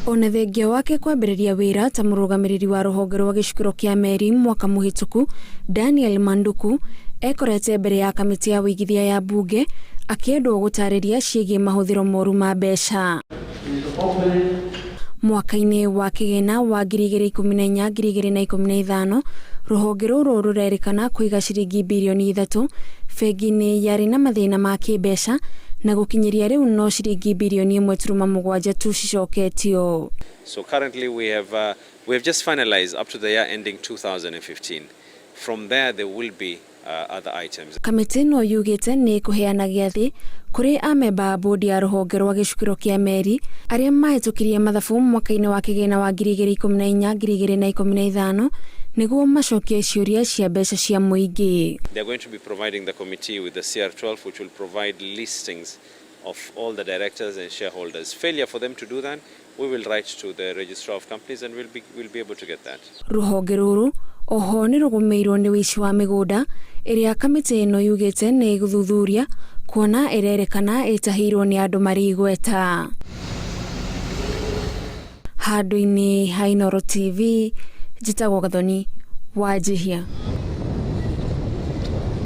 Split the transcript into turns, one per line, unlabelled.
Ona thengia wake kwambĩrĩria wĩra ta mũrũgamĩrĩri wa rũhonge rwa gĩcukĩro kĩa meri mwaka mũhĩtũku, Daniel Manduku ekorete mbere ya kamĩtĩ ya ũigithia ya mbunge akĩendwo gũtarĩria ciĩgiĩ mahũthĩro moru ma mbeca. Mwaka-inĩ wa kĩgĩna wa 2014-2015, rũhonge rũrũ rũrerĩkana kũiga ciringi birioni 3 bengi-inĩ yarĩ na mathĩna ma kĩmbeca na gũkinyĩria rĩu no ciringi birioni 1.7 tu cicoketio.
So currently we have just finalized up to the year ending 2015. From there, there will be other items.
Kamĩtĩ ĩno yugĩte nĩ ĩkũheana gĩathĩ kũrĩ amemba a bodi ya rũhonge rwa gĩcukĩro kĩa meri arĩa mahĩtũkirie mathabu mwaka-inĩ wa kĩgĩna wa 2014-2015 nĩguo macokie ciũria cia mbeca cia mũingĩ.
They are going to be providing the committee with the CR12, which will provide listings of all the directors and shareholders. Failure for them to do that, we will write to the Registrar of Companies and we'll be able to get that.
Rũhonge rũrũ oho nĩ rũgũmĩirwo nĩ ũici wa mĩgũnda ĩrĩa kamĩtĩ ĩno yugĩte nĩ ĩgũthuthuria kuona ĩrerĩkana ĩtahĩirwo nĩ andũ marĩ igweta. Handũ-inĩ ha Inooro TV, njĩtagwo Gathoni Wanjihia.